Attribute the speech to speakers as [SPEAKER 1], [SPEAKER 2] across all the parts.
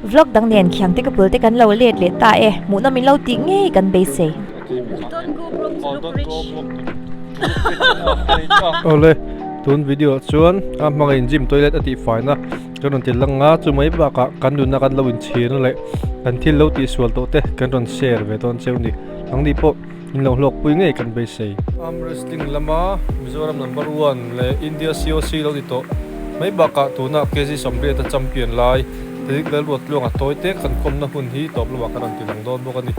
[SPEAKER 1] Vlog dang nen khiangte ka pul te kan lo let leh ta e, hmuhnawm in lo tih ngei kan beisei.
[SPEAKER 2] Don't go broke to look rich.
[SPEAKER 3] Awle, tun video ah chuan a hmangin gym toilet a tihfaina kan rawn ti lang a, chumai bakah kan nunna kan lo inchhirna leh kan thil lo tihsual tawh te kan rawn share ve dawn cheu ni. Nangni pawh in lo hlawkpui ngei kan beisei. Arm wrestling lama Mizoram number one leh India COC lo ni tawh mai bakah tuna KG 80 a champion lai Tadikh Lalruatluanga tawi te kan kawmna hun hi tawp lamah kan rawn ti lang dawn bawk a ni.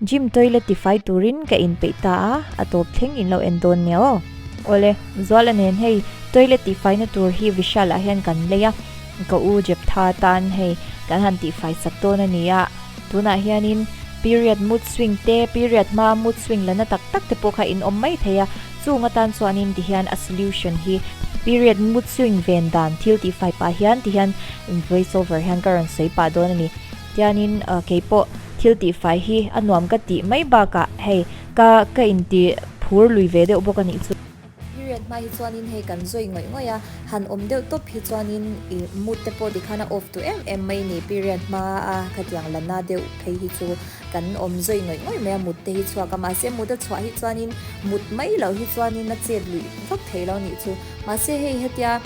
[SPEAKER 1] Gym toilet tifai turin ka inpeih ta a, a tawp thleng in lo en dawn nia aw. Awle, Zuala nen hei toilet tihfaina tur hi Vishal ah hian kan lei a, ka u Jeptha tan hei kan han tihfai sak dawn a ni a, tunah hianin period mood swing te, period hma mood swing la na tak tak te pawh kha in awm mai thei a, chung atan chuanin tihian a solution hi period mood swing ven dan thil tihfai pah hian tihian voice over hian ka rawn sawi pah dawn a ni. Tianin keipawh thil tihfai hi a nuam ka tih mai bakah hei ka ka inti phur lui ve deuh bawk a nih chu.
[SPEAKER 2] Period hma hi chuanin hei kan zawi ngawih ngawih a, han awm deuh tawp hi chuanin i mood te pawh tikhan a off duh em em mai ni. Period hma a khatiang la na deuh phei hi chu kan awm zawi ngawih ngawih mai a, mut te hi chhuak a, mahse mut a chhuah hi chuanin mut mai loh hi chuanin a chet luih vak theih lo nih chu. Mahse hei hetia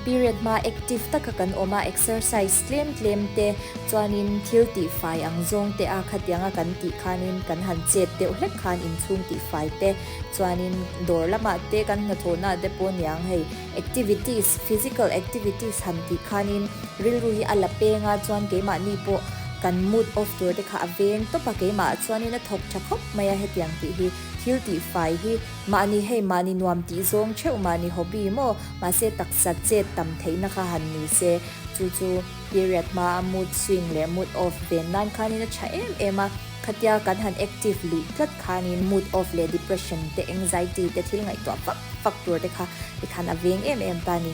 [SPEAKER 2] Period hma active taka kan awm a, exercise tlem tlem te chuanin thil tihfai ang zawng te a khatianga kan tih khanin kan han chet deuh hlek khan inchhung tihfai te chuanin dawr lamah te kan hnathawhna te pawh niang hei activities physical activities han tih khanin rilru hi a la peng a chuan keimahni pawh kan mood off tur te kha a veng tawp a keimah chuanin a thawk tha khawp mai a hetiang tih hi thil tihfai hi Mahni hei mahni nuam tih zawng theuh mahni hobby maw? Mahse taksa chet tam theihna kha han ni se, chu chu period hma a mood swing leh mood off ven nan khanin a tha em em a, khatia kan han active luih tlat khanin mood off leh depression te anxiety te thil ngaihtuah fak fak tur te kha tikhan a veng em em ta ni.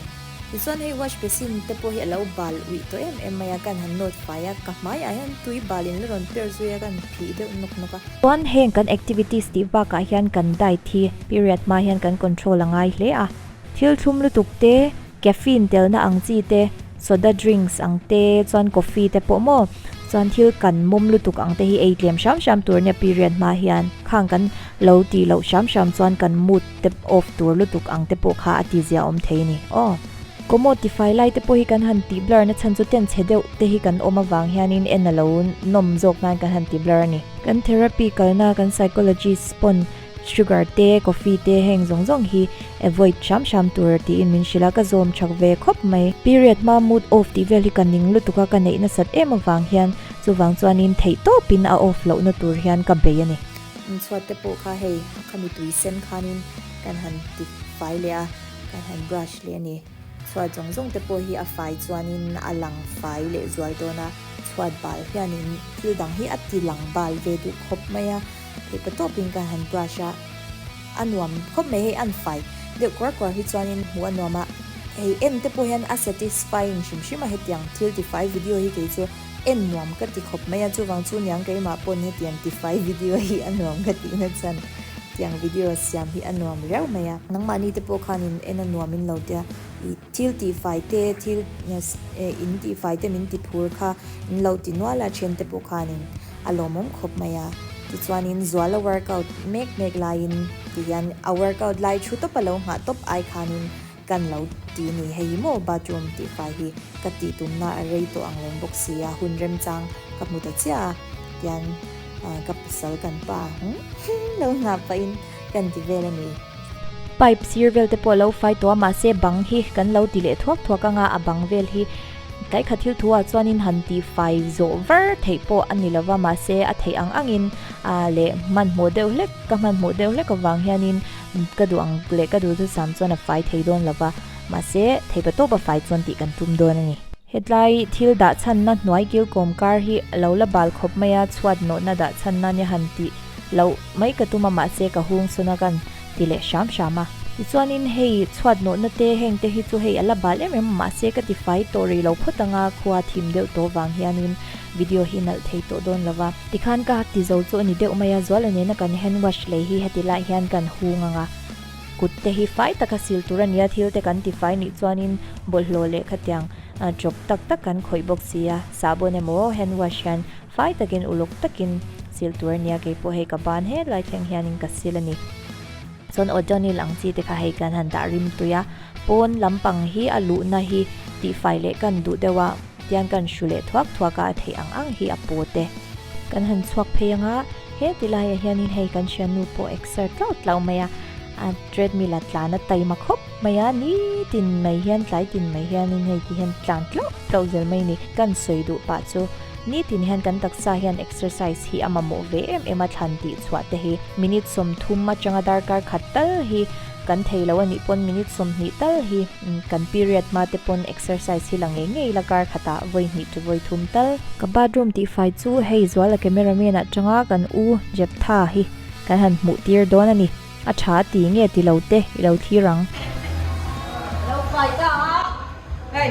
[SPEAKER 2] Tichuan hei wash basin te pawh hi a lo bal uih tawh em em mai a, kan han nawt fai a, ka hmaiah hian tui bal in la rawn per zui a, kan phih deuh nawk nawk a.
[SPEAKER 1] Chuan heng kan activities tih bakah hian kan diet hi period hma hian kan control a ngai hle a. Thil thlum lutuk te, caffeine telna ang chi te, soda drinks ang te, chuan coffee te pawh maw, chuan thil kan mawm lutuk ang te hi ei tlem hram hram tur nia period hma hian. Khang kan lo tih loh hram hram chuan kan mood te off tur lutuk ang te pawh kha a ti zia awm thei a ni aw. Kawmaw tifai lai te pawh hi kan han tih blur na chhan chu ten chhe deuh te hi kan awm avang hianin en a lo nawm zawk nan kan han ti blur a ni. Kan therapy kalna kan psychologist pawn sugar te coffee te heng zawng zawng hi avoid hram hram tur tiin min hrilh a, ka zawm chak ve khawp mai. Period hma mood off tih vel hi ka ning lutuk a, ka neih nasat em avang hian chuvang chuanin theih tawpin a off lohna tur hian ka bei a ni.
[SPEAKER 2] Chhuat te pawh kha hei khami tui sen khanin kan han ti fai leh a. Kan han brush leh a ni. Chhuat zawng zawng te pawh hi a fai chuanin a lang fai leh zual dawn a, chhuat bal hianin thil dang hi a ti lang bal ve duh khawp mai a, theihpa tawpin kan han brush a, a nuam khawp mai hei an fai deuh kuar kuar hi chuanin hmuh a nuam a, hei en te pawh hian a satisfying hrim hrim a hetiang thil tifai video hi kei chu en nuam ka ti khawp mai a, chuvang chu niang keimah pawn hetiang tifai video hi a nuam ka tihna chuan. Tiang video siam hi a nuam riau mai a. Nangmahni te pawh khanin en a nuam in lo tia i thil tihfai te thil in tihfai te min ti phur kha in lo ti nual a then te pawh khanin a lawmawm khawp mai a. Tichuanin zuala workout mek mek laiin ti hian a workout lai thu tawp a lo nghah tawp ai khanin kan lo ti ni hei maw bathroom tihfai hi ka tih tumna a rei tawh ang reng bawk si a hun remchang ka hmu ta chiah a tian ka pasal kan pa lo nghah pahin kan ti vel a ni.
[SPEAKER 1] Pipe sir vel te pawh lo fai tawh a mahse bang hi kan lo ti leh thuak thuak anga a bang vel hi tlai khat thil thu ah chuanin han tih fai zawh var theih pawh a ni lova mahse a theih ang angin leh hmanhmawh deuh hlek ka hmanhmawh deuh hlek avang hianin Ka duh ang leh ka duh chu sam chuan a fai thei dawn lova, mahse theipa tawp a fai chuan tih kan tum dawn a ni. Hetlai thil dah chhanna hnuai kil kawm kar hi lo la bal khawp mai a, chhuat nawhna dah chhanna nia han tih loh mai ka tum a, mahse ka hung sawn a kan ti leh hram hram a. Tichuanin hei chhuat nawhna te heng te hi chu hei a la bal em em a, mahse ka ti fai tawh rih lo phawt ang a, khua thim deuh tawh vang hianin video hi nalh thei tawh dawn lova. Tikhan ka ti zo chu a ni deuh mai a, Zuala nena kan hand wash lei hi heti lai hian kan hung ang a, kut te hi fai taka sil tur a nia, thil te kan ti fai nih chuanin bawlhhlawh leh khatiang. Ṭawp tak tak kan khawih bawk si a, sahbawn emaw hand wash hian fai takin uluk takin sil tur a nia, keipawh hei ka ban helai thleng hianin ka sil a ni. Chuan O'Donnell ang chi te kha hei kan han dah rim tui a, pawn lampang hi a luhna hi tihfai leh kan duh deuh a, tian kan hru leh thuak thuak a, a theih ang ang hi a paw te. Kan han chhuak phei ang a, he ti laiah hianin hei kan hriatnu pawh exer tlauh tlauh mai a, a treadmill a tlan a taima khawp mai a, nitin mai hian tlai tin mai hianin hei ti hian tlan tlauh tlauh zel mai a ni. Kan sawi duh pah chu nitin hian kan taksa hian exercise hi a mamawh ve em em a, thlan tih chhuah te hi minute 30 atanga darkar khat tal hi kan thei lo a nih pawn minute 20 tal hi kan period hma te pawn exercise hi la ngei ngei la kar khatah vawi hnih chu vawi thum tal. Ka bathroom tihfai chu hei zuala cameraman atanga kan u Jeptha hi kan han hmuh tir dawn a ni. A tha ti nge ti lo te i lo thlir ang.
[SPEAKER 4] Lo fai ta a, hei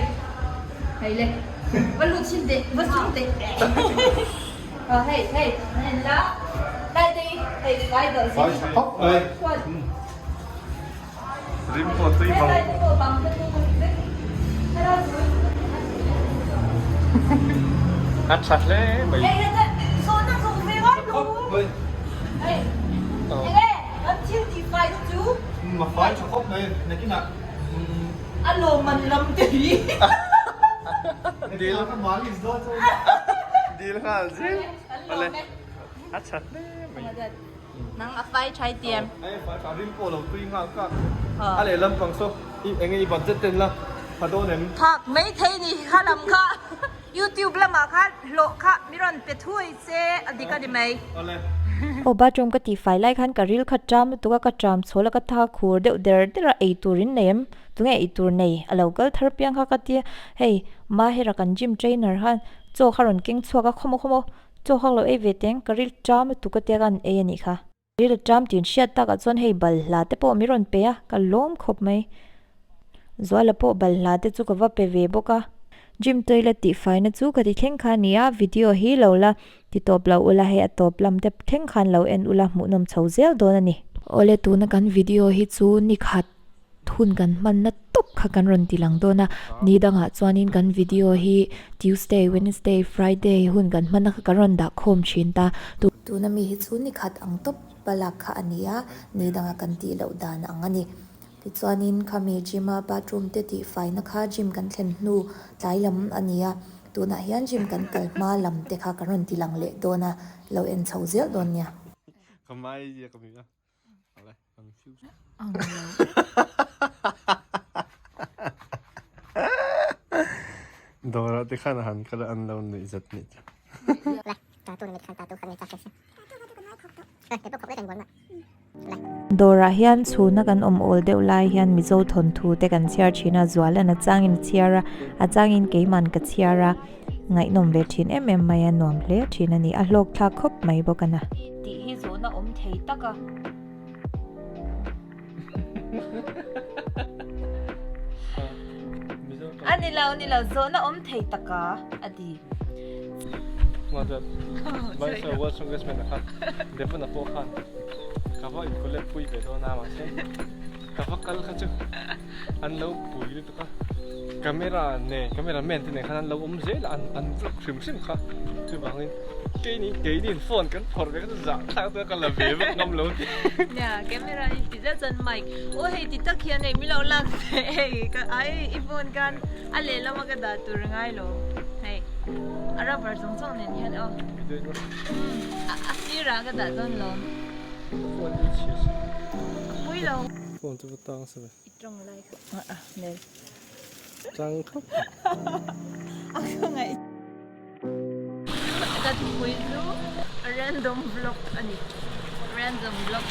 [SPEAKER 4] hei le va lut chhin teh va sum teh aw hei hei an en la tai te hi hei fai dawh zing
[SPEAKER 3] Fai khawp mai.
[SPEAKER 4] Chuan
[SPEAKER 3] Rim pawh tui vang.
[SPEAKER 4] Helai te pawh bang te chu vek helai chu
[SPEAKER 3] A tha hle mai.
[SPEAKER 4] Hei heta zawhna zawh ve ngai lo. Hei enge kan thil tih fai te chu.
[SPEAKER 3] A fai tha khawp mai nakinah.
[SPEAKER 4] A lawmman lam te hi.
[SPEAKER 3] Dil dil nghal zing. A tha hle mai.
[SPEAKER 4] Nang a fai thai tiam.
[SPEAKER 3] Ai fai tha rim pawh lo tui nghal kak. A leh lampang saw i enge i budget ten la pha dawn em?
[SPEAKER 4] Thak mai thei ni kha lam kha YouTube lamah khan hlawh kha mi rawn pe thuai che a dik a ni mai.
[SPEAKER 3] Awle.
[SPEAKER 1] Aw bathroom ka tih fai lai khan ka ril kha ṭam lutuk a ka ṭam chhawl a ka tha khur deuh der der a ei tur in nei em tunge ei tur nei a lo kal thar piang kha ka tia hei Mahera kan gym trainer khan chaw kha rawn keng chhuak a khawmaw khawmaw Chaw hak lo ei ve teng, ka ril ṭam lutuk a tia ka han ei a nih kha. Ril ṭam tih an hriat takah chuan hei balhla te pawh min rawn pe a, ka lawm khawp mai. Zuala pawh balhla te chu ka va pe ve bawk a. Gym toilet tih faina chu ka ti thleng kha a ni a, video hi lo la ti tawp lo ula hei a tawp lam te thleng khan lo en ula hmuhnawm chho zel dawn a ni. Awle tuna kan video hi chu nikhat Hun kan hmanna tawp kha kan rawn ti lang dawn a, ni dangah chuanin kan video hi Tuesday, Wednesday, Friday hun kan hmanna kha kan rawn dah khawm thin ta.
[SPEAKER 2] Tuna mi hi chu ni khat ang tawp palak kha a ni a, ni danga kan tih loh dan ang a ni. Tichuanin khami gym a bathroom te tih faina kha gym kan thlen hnu tlai lam a ni a, tunah hian gym kan kal hma lam te kha kan rawn ti lang leh dawn a, lo en chho zel dawn nia.
[SPEAKER 3] Ka mai zia ka mi a. Dawrah te khan a han kal a an lo nuih zat nih chu.
[SPEAKER 1] Dawrah hian chhuna kan awm awl deuh lai hian Mizo thawnthu te kan chhiar thin a, Zualan a changin a chhiar a, a changin keiman ka chhiar a, ngaihnawm ve thin em em mai a, nuam hle thin a ni, a hlawk thlak khawp mai bawk a na.
[SPEAKER 4] Tih hi zawhna awm thei tak a. A ni lo, ni lo, zawhna awm thei tak a, a ti.
[SPEAKER 3] Ka va kal kha chu an lo pui lutuk a camera nen camera man te nen khan an lo awm zel a an vlog hrim hrim kha chuvangin keini keini phone kan phawrh ve kha chu zah thlak dawn ka la ve vak ngam lo ti
[SPEAKER 4] nia camera hi ti zet chuan mic aw hei ti tak hian hei min lo lak teh hei ka ai i phone khan a lehlam a ka dah tur a ngai lo hei a rubber zawng zawng nen hian aw a sirah ka dah dawn lo.
[SPEAKER 3] Phone hi chhia si.
[SPEAKER 4] A pui lo.
[SPEAKER 3] Phone chu va tang sa ve.
[SPEAKER 4] I tawng lai kha. A hmel.
[SPEAKER 3] Tang khawp.
[SPEAKER 4] A ka ngaih. Ka thupui chu random vlog a ni. Random vlog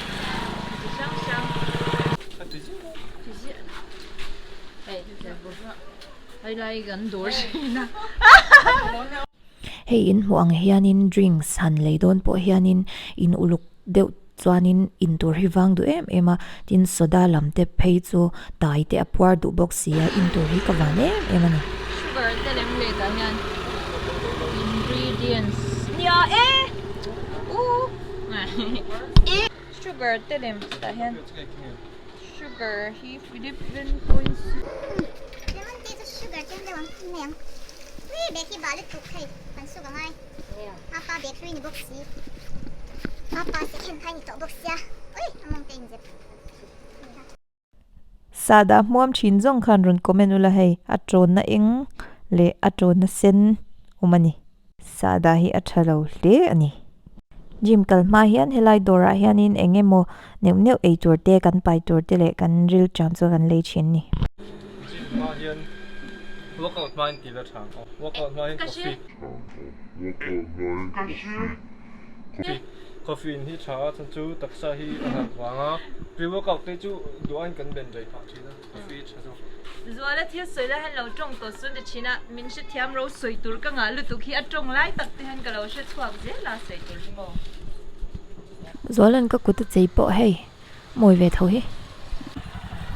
[SPEAKER 4] chi hrang hrang.
[SPEAKER 3] Ka ti ziah.
[SPEAKER 4] Ti ziah. Hei hei lai kan dawr thin a.
[SPEAKER 1] Hei in hmuh ang hianin drinks han lei dawn pawh hianin in uluk deuh chuanin in tur hi vang duh em em a, tin soda lam te phei chu tai te a puar duh bawk si a, in tur hi ka van em em a ni.
[SPEAKER 4] Sugar te lem leh tah hian ingredients nia e u e sugar te lem tah hian sugar hi 11.6.
[SPEAKER 5] Sugar tlem deuh ang mai ang. Ui bag hi bah lutuk hei kan suk angai. Apa bag hlui ni bawk si. Apa second khai ni tawh bawk sia. Ui a mawng te inzep.
[SPEAKER 1] Sahdah hmuam thin zawng khan rawn comment ula hei a tawnna eng leh a tawnna sen awm a ni. Sahdah hi a tha lo hle a ni. Gym kal hma hian helai dawrah hianin eng emaw neuh neuh ei tur te kan pai tur te leh kan ril ṭam chu kan lei thin a ni.
[SPEAKER 3] Gym hma hian workout hma in tih la tha ang aw. Workout hma hian coffee. Coffee coffee in hi tha a chhan chu taksa hi a harh vang a pre workout te chu duh aiin kan ben rei phah thin a coffee hi tha zawk.
[SPEAKER 4] Zuala thil sawi lai hian lo tawng tawh sun ti thin a, min hrethiam ro sawi tur ka ngah lutuk hi a tawng lai tak te hian ka lo hre chhuak zel a sawi tur hi maw.
[SPEAKER 1] Zuala'n ka kut a chei pawh hei mawi ve tho hi.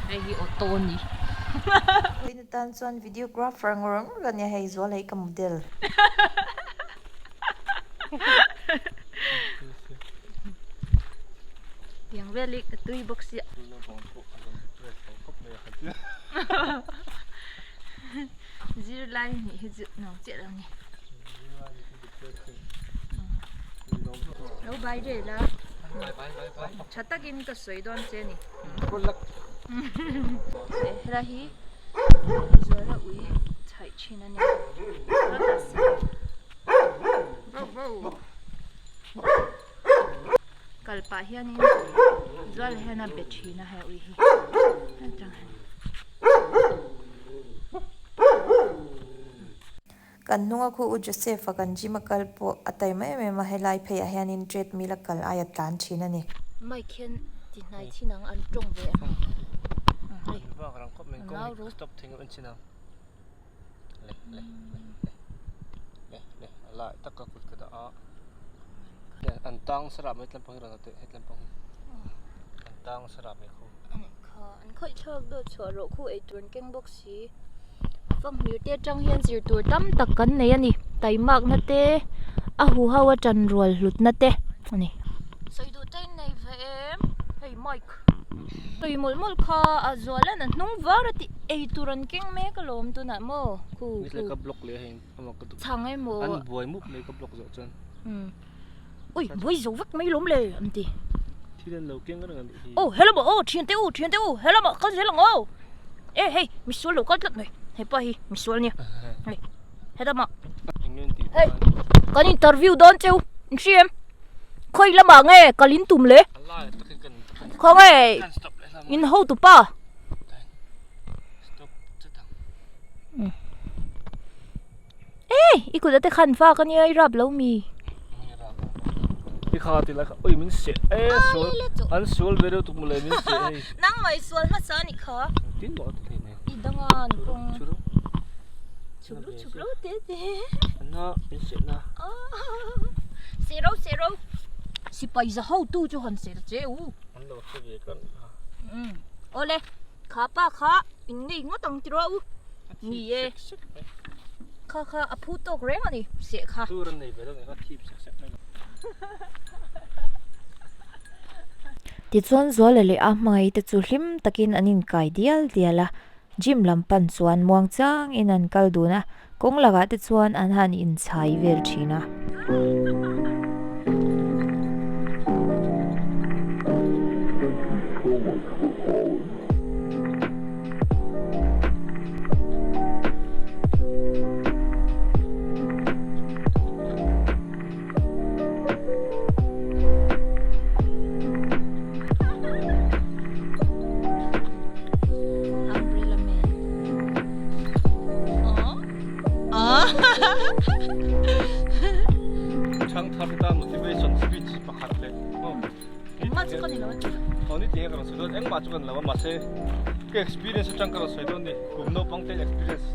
[SPEAKER 4] Hei hi auto a ni.
[SPEAKER 2] Vawiin atan chuan videographer ngawr ngawr a nia hei Zuala hi ka model.
[SPEAKER 4] Tiang vel hi ka tui bawk sia. Zirlai nih hi chu nuam chiah lo ni. Lo bai rel a. Tha takin ka sawi dawn che ni. Helai hi Zuala ui chhaih thin a ni. Kal pah hianin Zuala hian a be thin a he ui hi.
[SPEAKER 2] Kan hnunga khu U Joseph-a kan gym a kal pawh a taima em em a, helai pheiah hianin treadmill a kal aia tlan thin a ni.
[SPEAKER 4] Mike hian ti hnai thin ang an tawng ve ang. Hei nau ru. An khawih thlak dawt chhuah rawh khu eitur an keng bawk si fanghmir te atang hian zir tur tam tak kan nei a ni taimakna te a huho a tan rual hlutna te a ni. Sawi duh te in nei ve em hei mic sawi mawlh mawlh kha a zualan a hnung var a tih eitur an keng mek alawm tunah maw khu khu chhang emaw
[SPEAKER 3] an buai mup mai ka block zawh chuan.
[SPEAKER 4] Ui buai zo vek mai lawm le an ti.
[SPEAKER 3] Thil an lo keng reng a nih hi.
[SPEAKER 4] Aw helama aw thian te u thian te u helama kal zel ang aw. E hei misual lo kal tlat mai hepa hi misual nia hei helama. Hei kan interview dawn cheu in hria em khawi lamah nge kal in tum le khawnge in hotu pa. Ê, i kut ate khan vak ania i rap lo mi.
[SPEAKER 3] I kha ti lai kha oi min seh e sual an sual ve deuh tuk mawle min seh hei.
[SPEAKER 4] Nang mai sual hmasa ani kha.
[SPEAKER 3] Tin maw ti thei nei.
[SPEAKER 4] I danga an kawng.
[SPEAKER 3] Churu.
[SPEAKER 4] Churu churu te te.
[SPEAKER 3] Na min seh na.
[SPEAKER 4] Seh ro seh ro. Sipai za ho tu chu han seh ta che u.
[SPEAKER 3] An lo hre ve kan.
[SPEAKER 4] Awle kha pa kha in ngei ngawt ang ti rawh u. Ni e. Kha kha a phu tawk reng a ni seh kha.
[SPEAKER 3] Tur an nei ve lo nih kha thip sek sek mai lo.
[SPEAKER 1] Tichuan Zuala leh a hmangaih te chu hlim takin an inkai dial dial a, gym lam pan chuan muang changin an kal dun a, kawng lakah te chuan an han inchhai vel thin a.
[SPEAKER 4] Umbrella man.
[SPEAKER 3] Changthar tan motivation speech pakhat leh
[SPEAKER 4] Engmah chu ka ni lo a ti.
[SPEAKER 3] Aw ni tih ka rawn sawi dawn engmah chu ka ni lo a mahse ka experience atang ka rawn sawi dawn ni kum naupang te experience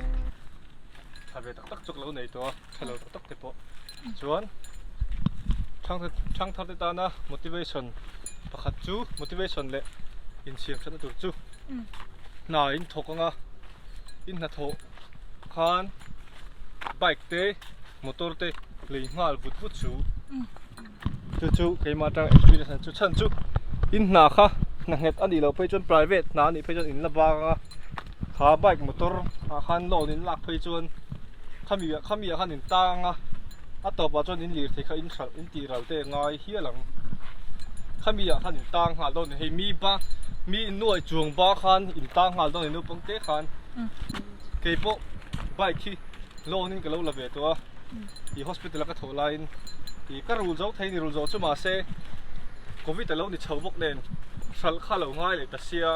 [SPEAKER 3] tha ve tak tak chu ka lo nei tawh a tha lo tak tak te pawh chuan thangthar te tana motivation pakhat chu motivation leh insiam thatna tur chu hna in thawk anga in hnathawh khan bike te motor te lei nghal vut vut chu. Chu chu keimah atang experience an chu chhan chu in hna kha hna nghet a nih loh phei chuan private hna a nih phei chuan in la bang anga Kha bike motor ah khan loan in lak phei chuan khami ah khami ah khan in tang a, a tawpah chuan in lirthei kha in hralh in tih ral te a ngai hial ang. Khami ah khan in tang nghal dawn a ni. Hei mi ba mi nuai chuang ba khan in tang nghal dawn a ni naupang te khan. Keipawh bike hi loan in ka lo la ve tawh a, ih hospital a ka thawh laiin ih ka rul zo thei a ni rul zawh chu mahse covid a lo ni chho bawk nen hralh kha a lo ngai leh ta sia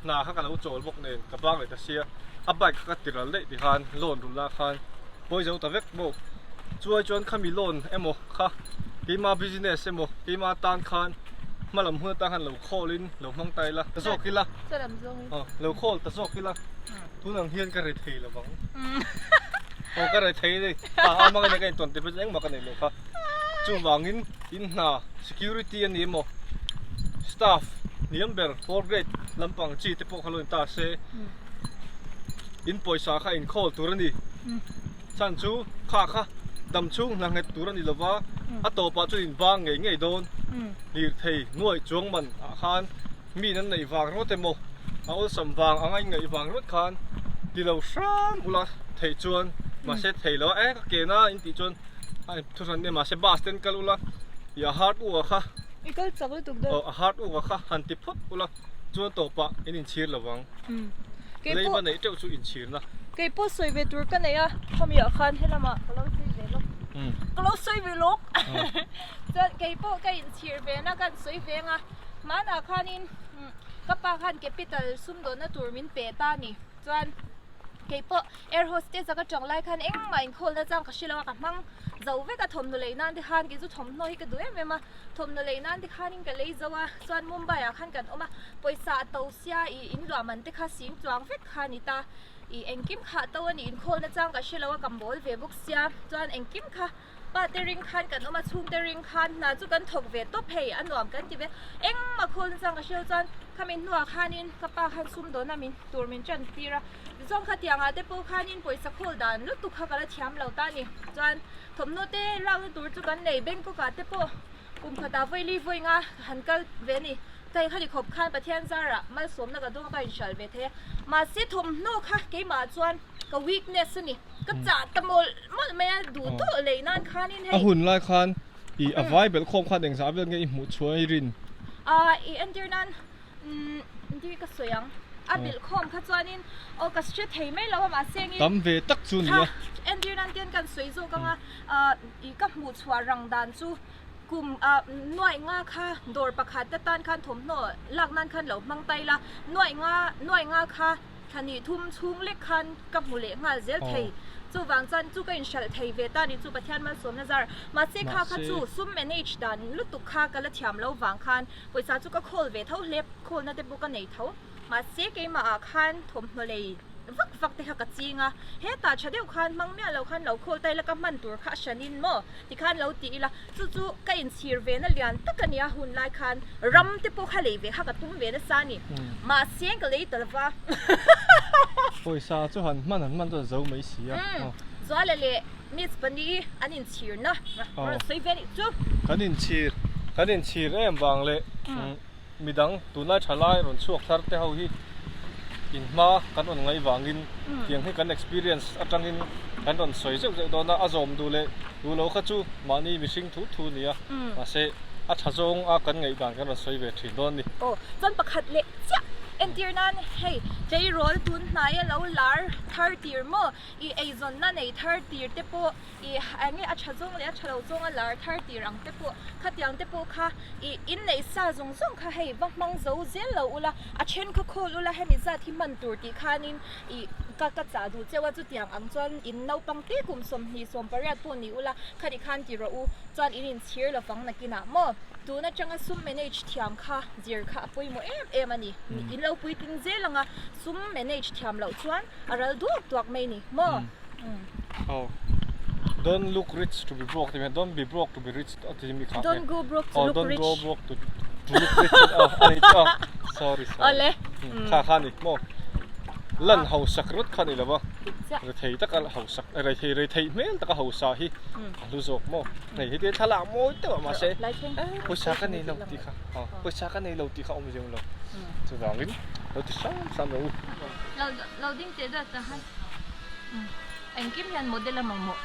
[SPEAKER 3] hna kha ka lo chawl bawk nen ka bang leh ta sia a bike kha ka ti ral daih tikhan loan rulh lah khan pawi zo ta vek bawk chuai chuan khami loan emaw kha keima business emaw keima tan khan hmalam hun atang khan lo khawl in lo hmang ta ila ta zawk ila aw lo khawl ta zawk ila tun ang hian ka ri thei lo vang aw ka ri thei ni a a hmang ania ka intawn tih pawh chu engmah ka nei lo kha chuvangin in hna security a ni emaw staff hniam ber four grade lampang chi te pawh kha lo in ta se in pawisa kha in khawl tur a ni. Chhan chu kha kha dam chhung hna nghet tur a ni lova, a tawpah chuan in bang ngei ngei dawn. Lirthei nuaih chuang man ah khan mi nan neih vang rawt emaw, a awlsam vang anga in ngaih vang rawt khan ti lo hram ula theih chuan mahse thei lo a, e ka ke na in tih chuan a thu hran nia mahse bus ten kal ula ih a hard work a kha
[SPEAKER 4] I kal chak lutuk dawn.
[SPEAKER 3] Aw a hard work a kha han ti phawt ula chuan tawpah in inchhir lo vang. Leiba neih teuh chu inchhirna.
[SPEAKER 4] Kei pawh sawi ve tur ka nei a, khami ah khan helamah ka lo sawi ve lawk. Ka lo sawi ve lawk. Chuan kei pawh ka inchhir ve na ka sawi ve anga, hmanah khanin ka pa khan capital sumdawnna tur min pe ta a ni. Chuan kei pawh air hostess a ka tang lai khan engmah inkhawlna chang ka hre lo a, ka hmang zo vek a thawmhnaw lei nan te khan kei chu thawmhnaw hi ka duh em em a. Thawmhnaw lei nan te khanin ka lei zo a, chuan Mumbai ah khan kan awm a, pawisa a to sia ih in luah man te kha sing chuang vek kha a ni ta, ih engkim kha a to a ni, inkhawlna chang ka hre lo a, ka mawl ve bawk sia, chuan engkim kha pa te ring khan kan awm a, chhung te ring khan hna chu kan thawk ve tawp hei a nuam kan ti ve, engmah khawlna chang ka hre lo chuan khami hnuah khanin ka pa khan sumdawn a min tur min tan tir a, tichuan khatiang ah te pawh khanin pawisa khawl dan lutuk kha ka la thiam lo ta a ni, chuan. Thawmhnaw te lakna tur chu kan nei Bangkok ah te pawh kum khatah vawi li vawi nga han kal ve a ni. Ka khati khawp khan Pathian zarah malsawmna ka dawng a ka inhral ve thei a. Mahse thawmhnaw kha keimah chuan ka weakness a ni. Ka chah ta mawlh mawlh mai a duh duh lei nan khanin hei.
[SPEAKER 3] A hun lai khan i a vai belh khawm khan engzah vel nge i hmuh chhuah i rin?
[SPEAKER 4] Ah i entir nan Ndi ka sawi ang. A bilh khawm kha chuanin aw ka hre thei mai lo a mahse engin
[SPEAKER 3] Tam ve tak chu ni a.
[SPEAKER 4] Entir nan tian kan sawi zawk ang a, i ka hmuh chhuah rang dan chu kum nuaih nga kha dawr pakhat te tan khan thawmhnaw lak nan khan lo hmang tai la, nuaih nga nuaih nga kha thla nih thum chhung lek khan ka hmu leh nghal zel thei. Chuvang chuan chu ka inhralh thei ve ta ni chu Pathian malsawmna zar. Mahse kha kha chu sum manage dan lutuk kha ka la thiam lo vang khan Pawisa chu ka khawl ve tho hle, khawlna te pawh ka nei tho. Mahse keimah ah khan thawmhnaw lei vak vak te kha ka ching a, hetah tha deuh khan hmang miah lo khan lo khawl ta ila ka hman tur kha a hran in maw tikhan lo ti ila chu chu ka inchhir ve na lian tak a nia hun lai khan ram te pawh kha lei ve kha ka tum ve nasa a ni. Mahse ka lei ta lova.
[SPEAKER 3] Pawisa chu han hman han hman chuan zo mai si a.
[SPEAKER 4] Zuala leh Miss Pani an inchhirna rawn sawi ve a nih chu.
[SPEAKER 3] Kan inchhir, kan inchhir em vang leh midang tunlai tha lai rawn chhuak thar te ho hi inhma kan rawn ngaih vangin tiang hi kan experience atangin kan rawn sawi zeuh zeuh dawn a, a zawm duh leh duh lo kha chu mahni mihring thu thu a ni a, mahse a tha zawng a kan ngaihdan kan rawn sawi ve thin dawn a ni.
[SPEAKER 4] Aw, chuan pakhat leh chiah entir nan hei tleirawl tun hnaia lo lar thar tir maw? I eizawnna nei thar tir te pawh, i eng nge a tha zawng leh a tha lo zawnga lar thar tir ang te pawh, khatiang te pawh kha i innei sa zawng zawng kha hei va hmang zo zel lo ula, a then kha khawl ula hemi zat hi hman tur tih khanin i ka ka chah duh cheu a, chutiang ang chuan in naupang te kum 20 18 pawh ni ula khati khan ti rawh u, chuan in inchhir lovang nakinah maw? Tun atanga sum manage thiam kha zir kha a pawimawh em em a ni, in lo puitling zel anga sum manage thiam loh chuan A ral duak duak mai ni maw?
[SPEAKER 3] Oh. Don't look rich to be broke ti don't be broke to be rich a ti mi kha.
[SPEAKER 4] Don't go broke to look rich.
[SPEAKER 3] Oh, don't go broke to to look rich. Oh, ani chu. Sorry, sorry.
[SPEAKER 4] Ole.
[SPEAKER 3] Kha kha ni maw? Lan hausak rawt kha ni lova. Rethei taka hausak, rethei rethei hmel taka hausa hi a hlu zawk maw? Hei heti thlalak mawi deuh ah mahse pawisa ka nei lo tih kha. Pawisa ka nei lo tih kha awm zeu lo. Chuvangin lo ti hram hram rawh u.
[SPEAKER 4] Lo lo ding teh deuh ta han. Engkim hian model a mamawh.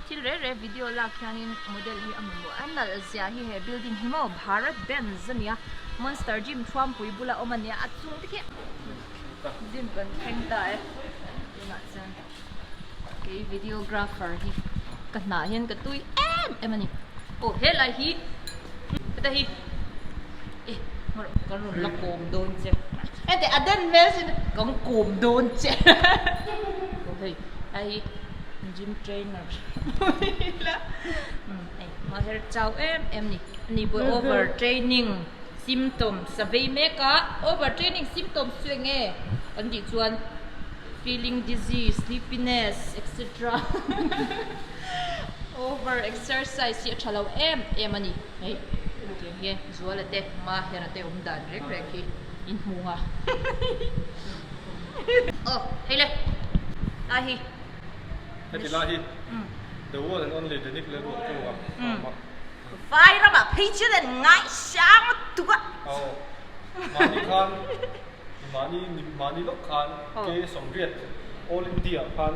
[SPEAKER 4] Thil reh reh video lak hianin model hi a mamawh. A nalh zia hi he building hi maw Bharat Benz a nia. Monster Gym Thuampui bula awm a nia. A chung te khi gym kan thleng ta e. Tunah chuan kei videographer hi ka hnah hian ka tui em em a ni. Aw helai hi heta hi eh kan rawn la kawm dawn che. Heti a den hmel sin kan kawm dawn che. Aw hei a hi gym trainer la hei maher chau em em ni. Ani pawh over training symptoms a vei mek a, over training symptoms chu eng nge kan tih chuan feeling dizzy, sleepiness etc. Over exercise hi a tha lo em em a ni. Hei hetiang hi Zuala te Mahera te awm dan reng reng hi in hmu nga. Aw hei le lai hi.
[SPEAKER 3] Heti lai hi the one and only Denic Lalruatkunga a awm a.
[SPEAKER 4] Vai ramah phei chuan an ngaihsang lutuk a.
[SPEAKER 3] Aw mahni khan mahni mahni lawk khan ke sawmriat All India ah khan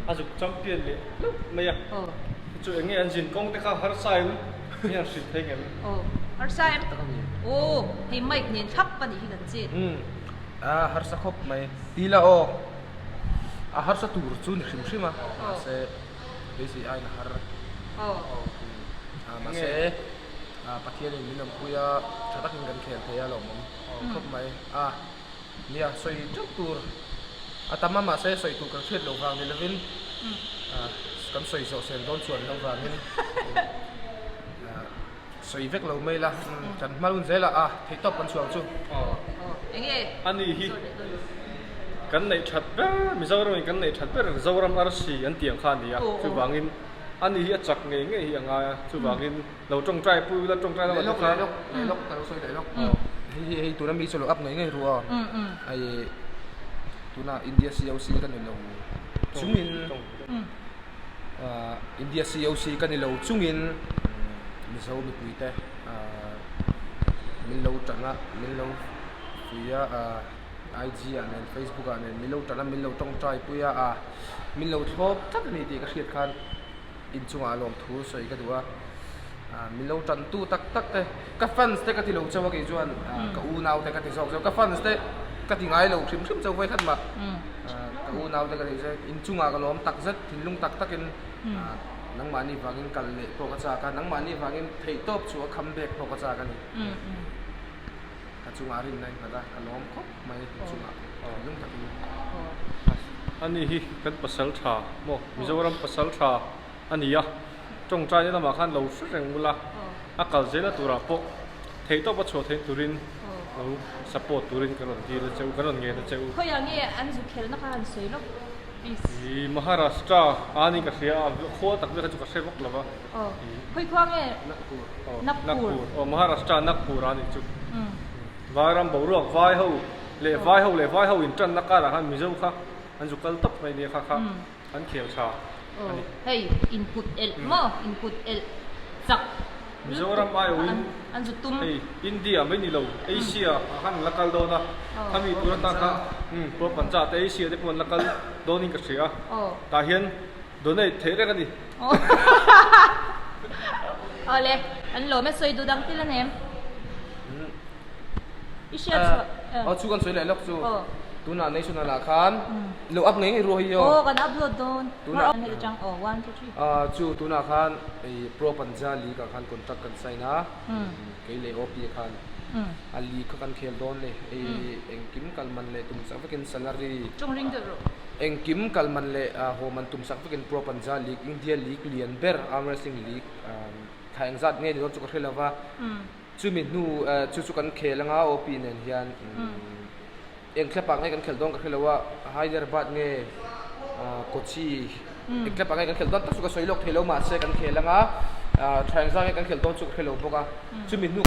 [SPEAKER 3] a zuk champion leh hlauh mai a. Chu eng nge an zin kawng te kha harsa em nge an hrilh thei ngem?
[SPEAKER 4] Aw harsa em? Aw hei mic nen thlap a nih hi kan chet.
[SPEAKER 6] A harsa khawp mai. Ti la aw a harsa tur chu ni hrim hrim a mahse beisei aiin a har.
[SPEAKER 4] Aw.
[SPEAKER 6] Mahse Pathianin min awmpui a tha takin kan khel thei a lawmawm khawp mai a. Nia, sawi teuh tur a tam a, mahse sawi tur kan hriat loh vang ni lovin kan sawi zawh sel dawn chuan loh vangin sawi vek lo mai la, kan hma hun zel a, a theih tawp kan chhuang chu.
[SPEAKER 3] Ani hi kan neih that ber, Mizoram in kan neih that ber Zoram arsi an tih ang kha a ni a, chuvangin ani hi a chak ngei ngei hi a ngai a, chuvangin Lo tawngtai pui ula tawngtai lamah te khan.
[SPEAKER 6] Leh lawk, leh lawk, ka lo sawi leh lawk. Hei hi hei tuna mi chu lo up ngei ngei ru a. Hei tuna India COC ka ni lo chungin India COC ka ni lo chungin Mizo mipui te min lo tan a, min lo pui a IG ah nen Facebook ah nen min lo tan a, min lo tawngtai pui a, min lo thlawp tlat a ni tih ka hriat khan. Inchungah lawmthu sawi ka duh a, min lo tantu tak tak te, ka fans te ka ti lo chauh a kei chuan ka unau te ka ti zawk zawk, ka fans te ka ti ngai lo hrim hrim chauh vawikhat mah ka unau te ka ti zawk, inchungah ka lawm tak zet, thinlung tak takin nangmahni vangin kal leh pawh ka chak a, nangmahni vangin theihtawp chu a kham bek pawh ka chak a ni. Ka chungah rinna in nghat a, ka lawm khawp mai inchungah thinlung takin.
[SPEAKER 3] Ani hi kan pasal tha maw Mizoram pasal tha a ni a, tawngtaina lamah khan lo hre reng ula, a kal zela turah pawh theihtawp a chhuah theih turin lo support turin ka rawn dil a che u, ka rawn ngen a che u.
[SPEAKER 4] Khawiah nge an zu khelna kha han sawi lawk please.
[SPEAKER 3] I Maharashtra a ni ka hria a, khua tak vel kha chu ka hre vak lo va.
[SPEAKER 4] Aw, khawi khua nge?
[SPEAKER 3] Nagpur. Aw, Nagpur. Aw, Maharashtra Nagpur a nih chu. Vairam boruak vai ho leh vai ho leh vai ho in tanna karah khan Mizo kha an zu kal tawp mai nia kha kha an khel tha a ni.
[SPEAKER 4] Hei inkut elh maw? Inkut elh chak
[SPEAKER 3] Mizoram aiawhin
[SPEAKER 4] an zu tum.
[SPEAKER 3] Hei India mai ni lo Asia ah khan an la kal dawn a, khami tur atan kha Pur Pancha te Asia te pawh an la kal dawnin ka hria a, tah hian Donate theih reng a ni.
[SPEAKER 4] Awle, an lawm e sawi duh dang til a nem. I hriat chhuah.
[SPEAKER 6] Aw chu kan sawi leh lawk chu. Tunah national ah khan lo up ngei ngei ruah hi aw.
[SPEAKER 4] Aw kan upload dawn.
[SPEAKER 6] Tunah
[SPEAKER 4] hei chang aw 1 2 3.
[SPEAKER 6] Ah chu tunah khan ei Pro Panja League ah khan contract kan sign a. Kei leh OP khan a league kha kan khel dawn ni. Ei engkim kal man leh tum sak vekin salary.
[SPEAKER 4] Tawng ring deuh rawh.
[SPEAKER 6] Engkim kal man leh haw man tum sak vekin Pro Panja League, India League lian ber arm wrestling league thla engzat nge ni dawn chu ka hre lo va. Chumi hnu chu chu kan khel anga OP nen hian eng thlapah nge kan khelh dawn ka hre lo a, Hyderabad nge Kochi eng thlapah nge kan khelh dawn tak chu ka sawi lawk thei lo mahse kan khel anga thla engzat nge kan khelh dawn chu ka hre lo bawk a. Chumi hnu.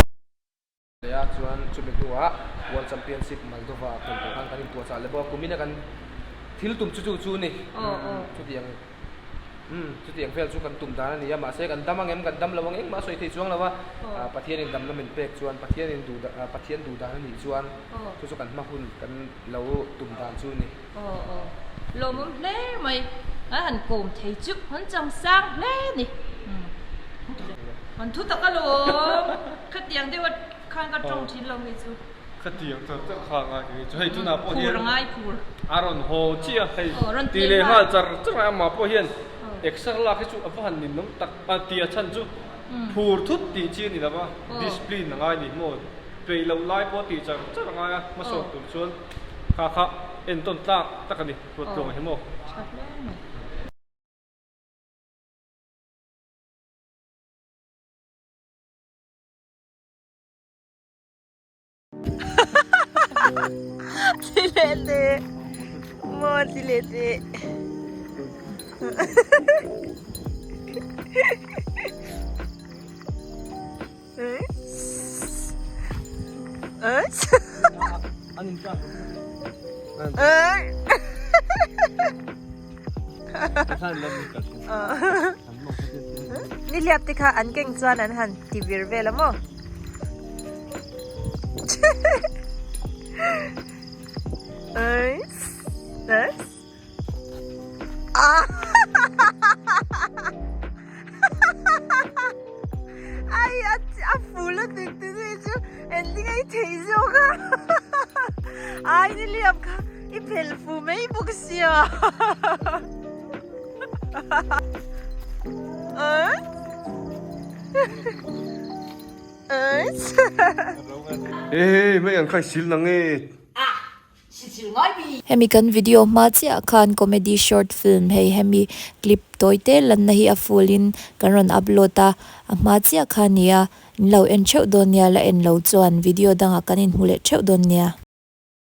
[SPEAKER 6] Leh a chuan chumi hnuah World Championship Moldova ah khelh tur khan kan inpuahchah leh bawk a, kumina kan thil tum chu chu chu a ni. Chutiang. Umm chutiang vel chu kan tum dan a ni a, mahse kan dam ang em, kan dam lo ang engmah a sawi thei chuang lo a, Pathianin damna min pek chuan, Pathianin duh Pathian duh dan a nih chuan chu chu kan hma hun kan lo tum dan chu a ni.
[SPEAKER 4] Aw aw lawmawm hle mai, a han kawm thei chu an chang sang hle a ni. An thu tak alawm, khatiang deuh a khan ka tawng thin lo hei chu.
[SPEAKER 3] Khatiang char char kha ngai ka chu hei tunah pawh hian
[SPEAKER 4] phur ngai phur
[SPEAKER 3] a rawn haw chiah a hei
[SPEAKER 4] rawn
[SPEAKER 3] ti leh nghal char char a amah pawh hian exer lak hi chu a va han ninawm tak a tih a chhan chu phur thut tih chi a ni lo va discipline a ngai ni maw peih loh lai pawh tih char char a ngai a hmasawn tur chuan kha kha entawn tlak tak a ni ruat tluang hi maw.
[SPEAKER 4] Tha hle mai. Ti leh teh maw ti leh teh Nihliap te kha an keng chuan an han ti vir vel a maw? Ai a ful a tui tui chu engtin a i thei zawk a ai nihliap kha i phelh fu mai bawk sia.
[SPEAKER 3] Ehe hmei an khai sil nang e.
[SPEAKER 1] Hemi kan video hma chiah khan comedy short film hei hemi clip tawi te lanna hi a full in kan rawn upload a, a hma chiah kha nia in lo en theuh dawn nia la en lo chuan video dangah kan inhmu leh theuh dawn nia.